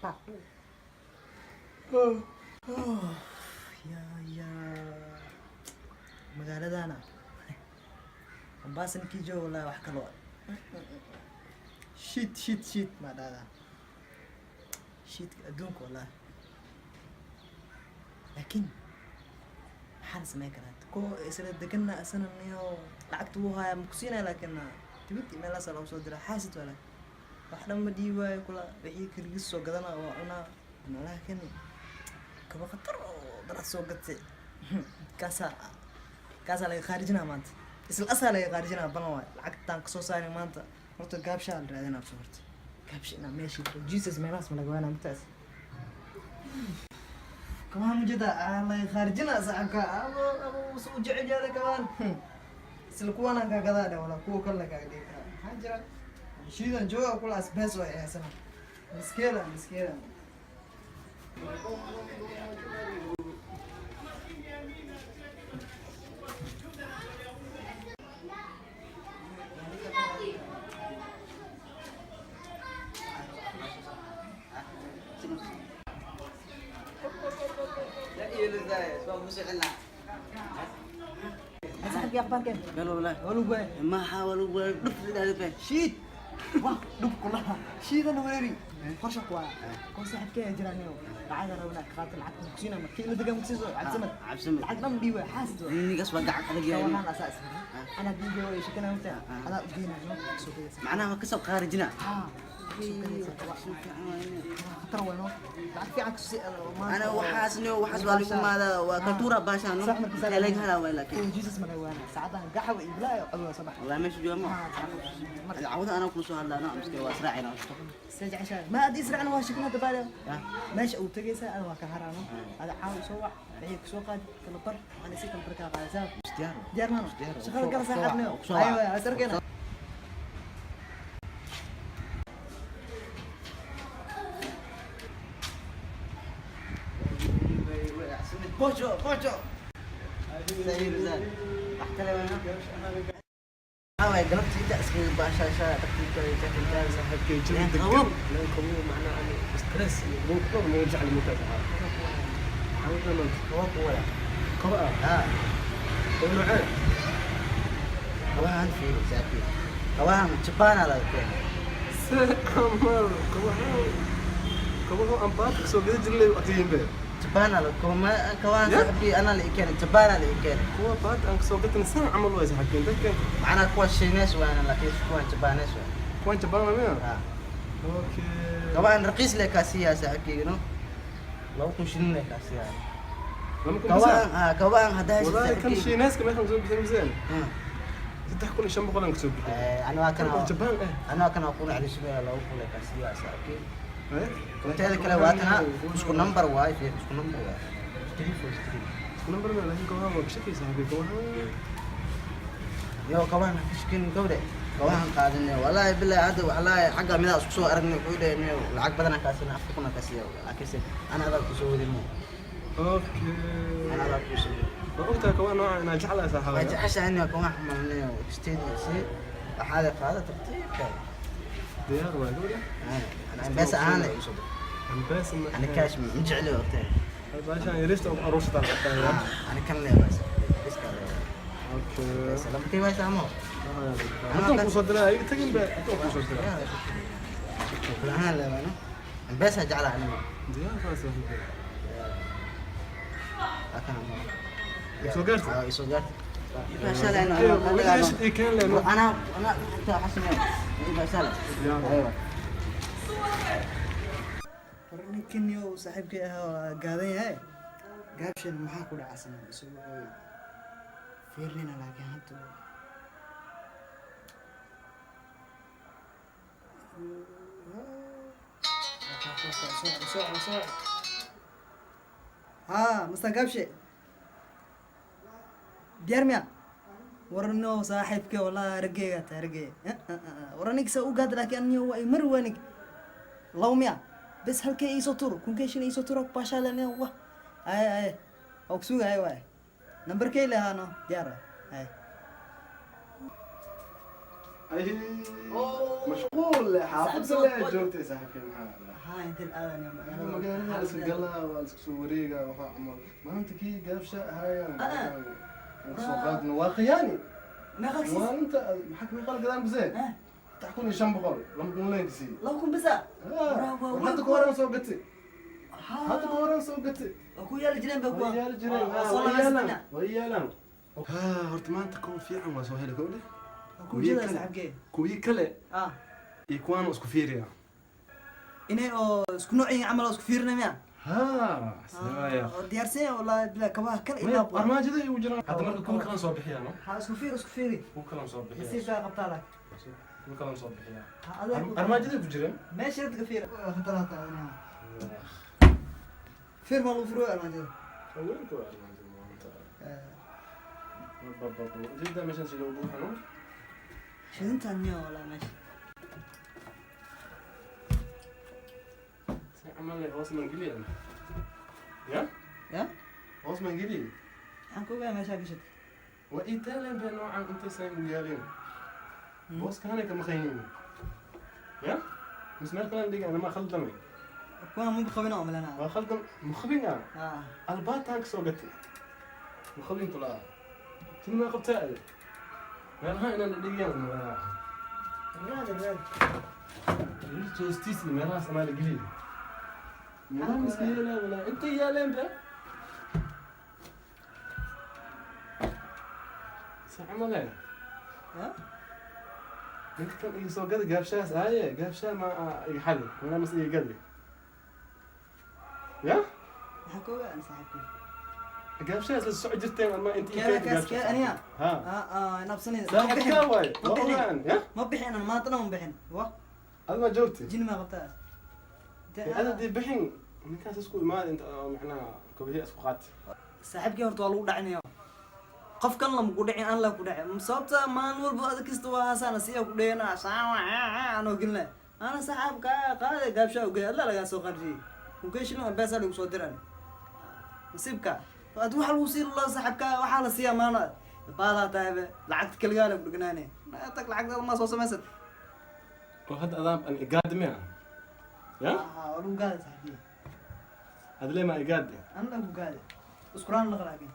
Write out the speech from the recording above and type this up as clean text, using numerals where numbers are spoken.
Pa. Ya ya, magaaladana Mombasa ninkii jooga, wallahi wax kaloo shit shit shit maa dhahdaa, shitka adduunka wallahi. Laakiin maxaa la sameyn karaa? Ko isla deganna asana niyo lacagta wuu hayaa, ma kusiinaya, laakiin dibad iyo meelahaasa lagu soo diraa. Xaasid waa, laakiin wax dhan ma dhiibaayo kula wixii keligiis soo gadana waa cunaa. Laakiin kaba khatar oo darad soo gatay, kaasaa laga khaarijinaa maanta, isla asaa laga khaarijinaa. Balan waay, lacagtaan kasoo saaray maanta. Horta gaabshaa la raadinaa soo, horta gaabsha inaa meeshii Jesus meelahaas ma laga waanaa mitaas kabaha mujada aa laga khaarijinaa saaxibka. Abo abo su u jecel yahay kabaan, isla kuwaanaan kaa gadaa dhe, walaa kuwa kale kaaga dhigi karaa. Maxaa jira? Shiidan jooga kula asbees oo ay haysana miskeela miskeela. Saaxibkii, akhbaarkeen? قالوا والله. Waa lagu waayay. ما حاولوا dhuf idhaahdo. Shiid wah dhub kulaha shiidana wareeri qorsha ku waa ko saaxibkee jiraan iyo lacag rabnaa ka qaata, lacag kusiina markii la degan kusiiso Cabdisamad. Cabdisamad. Lacag dhan dhiiba, xaasid waa. Ninkaas waa gacan adag yahay. Waxaan asaas anaa diiga way shakana wata adaa u geenayo soo gadaysa. Macnaha waa kasoo qaarijina. Haa, soo gadaysa, khatar wayno, lacag fiican kasoo ana waxaas niyo, waxaas waa lagu maadaa, waa kaltuura baashaan no. Sax marka. Intee laga helaa waay laakiin? Jesus ma laga waana saacadan gaxwa iyo bilaayo codwa sabax. Wallahi meesha jooga ma cawada anaa kula soo hadlaano miske waa israacina. Sejeceshahay ma ad israacna, waa shakana dabaale meesha uu tagaysaa, ana waa ka haraano. Ada caaw soo wac, wixii kusoo qaadi kala bar, ana si kala bar kala qaadaysaa. Diyaar. Diyaar maano? Diyaar. Shaqada gala saaxiibnayo. Kusoo wac. Aywa, asarkeena. Bojo bojo wax kale waxaa waaye galabta inta iskaga baashaashaa tartiibka iyo tartiibka. Saaxiibkay, jawi Leen degan. qabow. Leen qabow, macnaha ani stress iyo buuq dhan ma jecli markaas ahaa. Maxaa wadaa maanta? Kabo ku wada. Kabo ah? Haa. Oo noocee? Kabahan fiiri saaxiib, kabahan Jabaana laga keenay. See camal kabahan, kabahu aan baadka soo gada jirnay agtiyiin be. Jabaana la koma kabahan. Ya? Saaxiibkii anaa la ii keenay, Jabaana la ii keenay. Kuwa baad aan kasoo gatana saan camal waay saaxiibkeen dadkan. Macnaha kuwa Shiinees waana, laakiin kuwan Jabaanees waa. Kuwan Jabaan waa miya? Haa. Okay. Kabahan raqiis le kaa siiyaa saaxiibkeyga no, 2000 shilin le kaa siiyaa. 2000 Kabahan bisa? Haa, kabahan haddaa haysid Wallahi kan saaxiibkeyga. Shiineeska meeshaan kasoo bixin miseen 3500 aan kasoo bixin. Ani waa Kan kana. oo Jabaan ah. Ani waa kana kuna celisumaya, 2000 le kaa siiyaa saaxiibkeyga. Eh? Teeda kale waa tana, isku number waaye, fiir, isku number waaye, 343. Isku number ma, laakiin kabahan waa ka shakay saaxiibkey kabahan. Yo, kabahan ha ka shakin gawre, kabahan qaadine wallahi billahi. Hadda wallahi xagga midaa isku soo aragnay, wuxuu dhahay niyow lacag badan aan kaa siina, 4000 aan kaa siiya, laakiinse ana adaa kusoo wadin mo. Okay. Ana adaa kusoo wadin. Waa ogtahay kabaha nooca inaa jeclahay waa saaxiibay. Jeceshahay niyow kabahan xamalniyo steedi waxaada qaada tartiibka. Diyaar waa gabadha. Ana M-Pesa ahaan la igu soo dir. M-Pesa ma? Ana cash ma jecli, ogtahay. Baashaan yarista oo aruursataa lacagtaa. Ana kan leewaay, iska leewaay. Okay. Lambarkay waa saamo. Haddaan kusoo diraa, iga tagin be, haddaan kusoo diraa. Ahaan leewaay no, M-Pesa jeclaa aniga. Diyaar waa saaxiibay. Waa kana. Soo gaartay? Aa, isoo gaartay. Weli ii keen leen. أنا أنا أنت حسن يبقى أيوه. War ninkan yow saaxiibkay ahaa waa gaadan yahay gaabshan, maxaa ku dhacsan isagu fiirnina, laakiin hadda haa, Master Gaabshe, diyaar miya? War no saaxiibkay, wallahi raggeyga taa raggeyga. War aniga saa u gaad, laakiin aniga waa mar wanig law miya bes, halkee iisoo turo, kunkee shan iisoo turo baashaale wah. Aye aye, waa kusugahay waay, nambarkey lehaano, diyaar waay, aye. Ay. Oo. Mashquul xaafadda Saaxiib le soo joogtay saaxiibkay maxaa? Haa, inta aadan ya magaalada. Magaalada iska galaa, waa iska soo wareegaa, waxaa camal maanta kii gaabsha ahaayaan Ah. soo qaadna, waa khiyaani. Meeqa siis? Maalinta maxaa kamid qal gadaan kusee? Ah. 9500, 2000 leen kasii. 2000 bisa? Hadda ka horan soo gatay, hadda ka horan soo gatay. Waa ku yaali jireen ba kuwa. Way yaali jireen. Waa soo way yaalaan, labaysatana. way yaalaan. Ha, horta maanta kow fiican waa soo heli kowdhe. Waa ku jeedaa saaxiibkee. Kuwii kale Ah. iyo kuwaan isku fiiriya. Inay oo isku nooc yihiin camal oo isku fiirinay miya? Ha, sidee? Oo diyaarsan yahay wallahi bilaa kabaha kale ilaa Maya, armaajada igu jiraan hadda. Marka kuwa kalan soo bixiyaa, no? Ha, isku fiiri, isku fiiri. Kuwa kalan soo bixiyaa. Nasiibkaa qabtaa laakiin. Kuwa kalan soo bixiyaa. Ha, adeeg. Armaajada ku jireen. Meesha dadka fiiri. Khatar hataa adina. Fiir ma lagu furo armaajada? Haweenku waa armaajada maanta. Ujeedaa meeshan sida ugu buuxano. Shidintaan miya wallahi meesha? Si camal eh, hoos maan geliya ya? Ya? Hoos maan geliya. Maxaan ku ogahay meeshaa gashatay? Waa ii taaleen bee noocan intaysan ugu yaalin booskaanay ka maqan yihiin ya, mis meel kalan dhiga anama khaldamay. Kuwaan maba qabin oo malanaa. Waa khaldan mukhabinga. Ah. Albaataan kasoo gatay mukhabintu laa tini maa qabtaa ade meelaha inaan dhigayaan malaa. Raadi, raadi. Hoostiisa meelahaas amaa la geliya, meelaha iska yeelaan walaa intay yaaleen be si camale. Ya? Ninka kan iga soo gada gaabshahaas aaye, gaabshaha ma iga xadi meelaha mas iga gadi ya? Maxaan ku ogahay saaxiibkay? Gaabshahaas la soco jirteen ama inta Keeda kaas, keeda aniga? Ha. Ah, ah, nabsanayda. Saaxiibkaa waaye. Ma waa bixin. ogaan ya. Ma bixin ana maanta dhan ma bixin. Wa? Adi ma joogti. Jini maa qabtaa? Ada dee bixin ninkaas isku imaada inta oo macnaha kobihiya isku qaat. Saaxiibkii horta waa lagu dhacinaya. Qof kan lama ku dhicin, an la ku dhacin. Sababta maalin walba adag kasta waa hasaana siya ku dhayana saawa anoo gelina. Ana saaxiibka qaade gaabshaa ugeey alla lagaa soo qarjiyey. Ugeey shilin beesa lagu soo diran. Nasiibka. Ad waxa lagu sii la saaxiibka waxaa la siiyaa maana. Baadaa tahay be lacagta kaligaa la ku dhignaane. Tag lacagta ma soo samaysad. Oo hadda adaan an igaadi miya ya? Ah, waa lagu gaaday saaxiibkii. Adlee ma igaadi? An la ku gaaday. Iskuraan la laakiin.